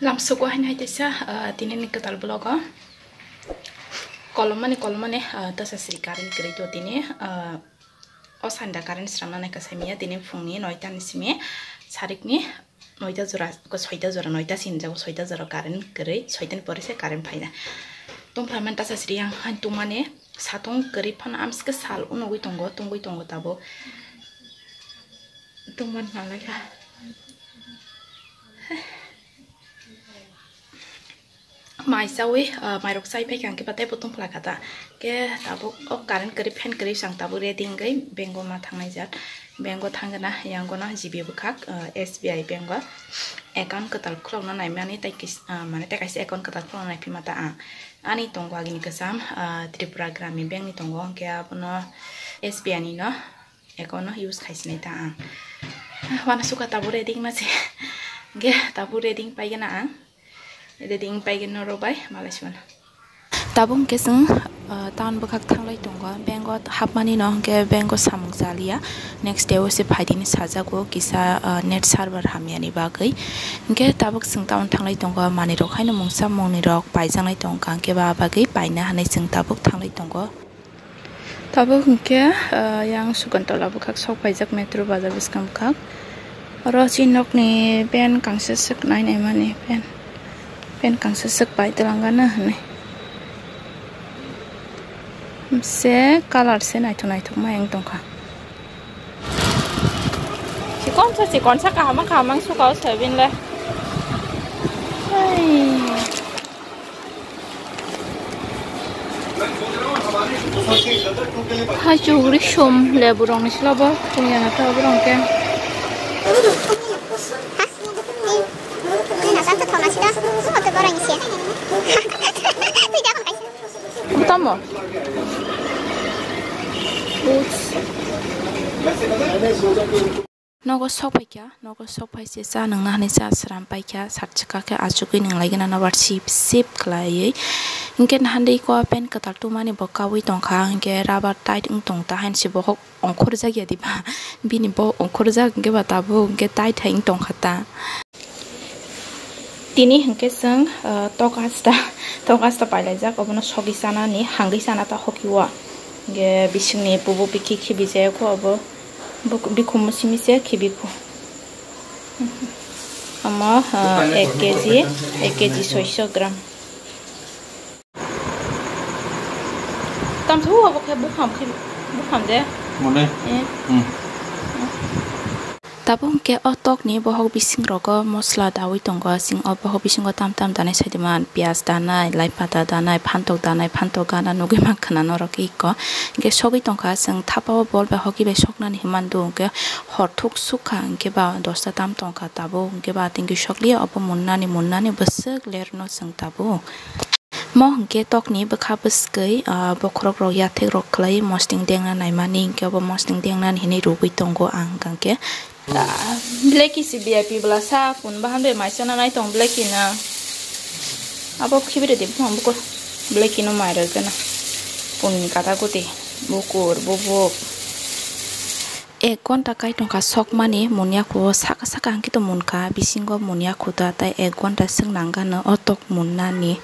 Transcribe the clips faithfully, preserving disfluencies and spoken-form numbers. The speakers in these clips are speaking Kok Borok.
Lamsugo haino hai teisa, ah, tini ni kwtal vlog o. Kolom mani, kolom mani, ah, tasa sri current kwrwi to tini, ah, o sanda current srangna nai kwsai mia tini phungni noita ni simi sarikni noita jora, ko soita jora, noita sinjago soita jora current kwrwi, soita ni pore se current phaina. Tongphla man tasa sri yang han tongmani satong kwrwi phano amsike sal unugwi tongo, tongwi tongo tabuk. Tongmani nalai kha. Mai chawi, ah, mairok chai paikha, hwnkhe batai bo tongphla kha ta. Khe tabuk o current kwrwi, fan kwrwi, chwng tabuk ready wngwi bank o ma thangnai jak. Bank o thangna, yango no G B bwkhak, ah, S B I bank o account kwtal khulokna naimani tei kis-, ah, mane tei kaisa account kwtal khulokna naiphi ma ta ang. Ani tongo agini kwcham, ah, Tripura Gramin Bank ni tongo, hwnkhe abono S B I ni no account no use khaisinai ta ang. Wana sukha tabuk ready ma se. Hwnkhe tabuk ready paigana ang. Ready wng paigwi norok bai malai sibana. Tabuk hwnkhe chwng, ah, town bwkhak thanglai tongo. Bank o hapmani no hwnkhe bank o samung chaliya. Next day o se phaidini sajago kisa, ah, net server hamyani bagwi. Hwnkhe tabuk chwng town thanglai tongo. Manwirok haino mungsa mungnwirok paijaknai tongkha. Hwnkhe ba bagwi paina hinwi chwng tabuk thanglai tongo. Tabuk hwnkhe, ah, yang Sugantola bwkhak sok paijak metro bazar bwskang bwkhak. Oro chini nokni pen kangsa swk nai naimani pen, pen kangsa swk pai twlangana hinwi. Se colour se naithok naithok ma wng tongkha. Chikonsa chikonsa kaham kaham wng suka o soyabin le. Hai. Hai chugri som lebu rok ni silo bo tong ya na ta borok ke. Tamo. Nogo sok paikha, nogo sok pai se cha nungna hinwi cha sram paikha, sat chwkha khe achugwi nunglaigwna nobar sip sip khlaiwi. Hinkhe nahandwi ko pen kwtal tumani bo kaui tongkha, hinkhe rubber tight wng tong ta hain se bohok ongkhorjak ya diba? Bini bo ongkhorjak hinkhe ba tabuk hinkhe tight hai wng tongkha ta. Tini hinkhe chwng, ah, tok asta, tok asta pailaijak, obono sogwi chanani, hangwi chana ta hoki o. Hinkhe bisingni bubu bikhi khibi jaya kho obo. Buk-, bikhumu simi se khibi kho. Omo, ah, ek K G, ek K G soiso gram. Tamsa o obo khe buphang khe, buphang de. Mone? Eh. Hmm. Tabuk hwnkhe o tokni bohok bising rogo mosla daui tongo. Chwng o bohok bisingo tam tam danai saidiman, piyaj danai, lai pata danai, phantok danai, phantok gana nugui mankha na norok iko. Hwnkhe sogui tongkha, chwng thapa o bol bai hoki bai soknani hinmando, hwnkhe hor thuk sukha, hwnkhe ba dosta tam tongkha tabuk, hwnkhe ba tingki sokliya obo munnani, munnani bwswk lerno chwng tabuk. Mo hwnkhe tokni bwkha bwswkwi, ah, bokhorok rok yathek rok khlai mosting dengna naimani, hwnkhe obo mosting dengnani hinwi rwgwi tongo ang hwnkhe. Ah, Blacky si V I P bwlasa kun bahan bai mai chana nai tong Blacky no. Abo khibi rwdi buphang bukur Blacky no mai rwgwna. Kun kata kuti bukur bubuk. Ek ghonta kai tongkha sokmani, munya kho saka saka hwnkhe to munkha, bisingo munya kho ta, tei ek ghonta swk nanggano o tok munnani.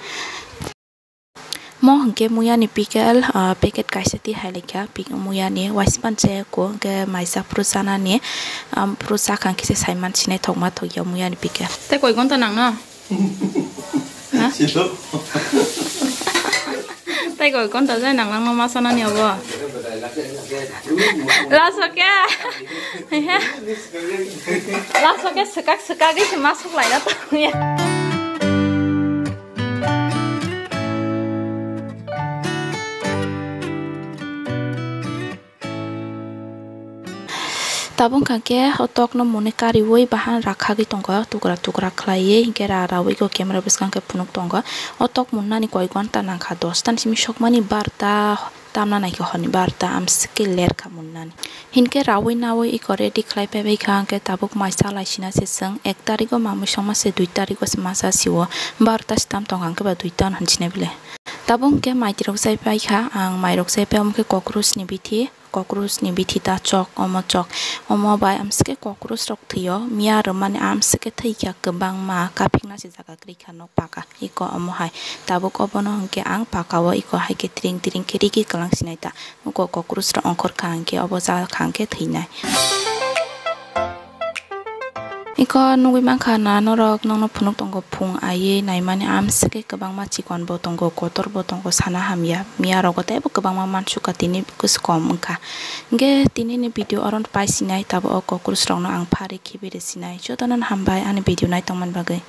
Mo hwnkhe muyani pickle, ah, packet kaisa twi hai laikha, pik-, muyani waismani chaya kho, hwnkhe maisa phuru chanani, ah, phuru chakha hwnkhe se saiman sinai thokma thokya muyani pickle. Tei koi ghonta nangno? Ha? Sito. Tei koi ghonta jai nang nangno ma sanani obo. Laso khe. Laso khe swkak swkak isi ma suklaina tongya. Tabuk wngkha khe o tokno mone kariui bahan rakhagwi tongo, tukra tukra khlaiwi, hinkhe ra raui go camera bwskang khe phunuk tongo. O tok munnani koi ghonta nangkha, dosta ni simi sokmani barta tamna naikhe horni barta amswk khe lerkha munnani. Hinkhe raui naui iko ready khlai paibaikha, hinkhe tabuk mai chalai sina se chwng ek tarigo mamui songma se dui tarigo se ma cha sio, barta se tam tongkha hinkhe ba duita hwn sinai bile. Tabuk hwnkhe maitrok chai paikha, ang mairok chai pai omo khe cockroach ni bithi, cockroach ni bithi ta chok, omo chok, omo bai amsike cockroach rok thwio, miya rwmani amsike thwikha kwbangma, kaphikna se jaga kwrwikha nok paka, iko omo hai. Tabuk obono hwnkhe ang paka o iko hai khe tring tring khe rigi kwlang sinai ta, iko cockroach rok ongkhor kha hwnkhe obo ja kha hwnkhe thwinai. Iko nugwi mankha na norok, nokno phunuk tongo, phung aiwi naimani amsike kwbangma chikon bo tongo, kotor bo tongo, sana hamya, miya rogo teibo kwbangma mansukha, tini bwkhe se kom wngkha. Hwnkhe tini ni video oro paisinai, tabuk o cockroach rokno ang phari khibi rwsinai. Jotono hambai ani video naitongmani bagwi.